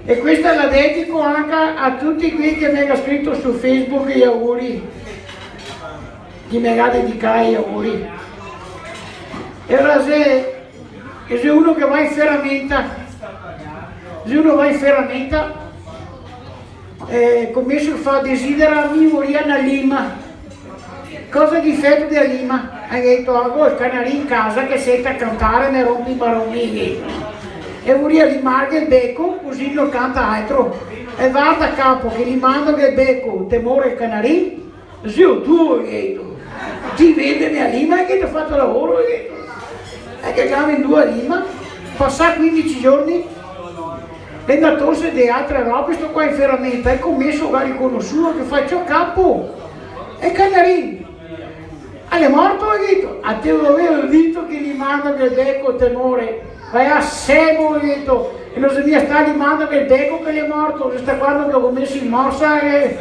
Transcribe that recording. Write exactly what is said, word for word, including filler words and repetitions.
E questa la dedico anca a tuti quei che me ga scrito su Facebook i auguri, che me ga dedicà i auguri. E alora xe, e xe uno che va in feramenta, xe uno va in feramenta, eh, comeso a far desidera, mi voria na lima. Cosa ghe feto de lima? Ga dito, go el canarin in casa che senta a cantar, me ronpe i maroni, ga dito. E voria limarghe el beco, cusì no canta altro. E varda, capo, che limandoghe el beco te more el canarin? Zio tuo, ga dito. Ti vendeme a lima, che te go fato lavoro, ga dito. E che ga vendù a lima, pasà quindese giorni, l'è ndà a torse de altre robe, sto qua in feramenta, e comeso ga riconosuo che fa: "Ciò, capo, e canarin? Ah, l'è morto?" Ga dito. "A te lo gavevo dito che limandoghe el beco te more. Vaea semo", ga dito, "e no xe mia stà limandoghe el beco che l'è morto, xe stà quando che go meso in morsa, eh."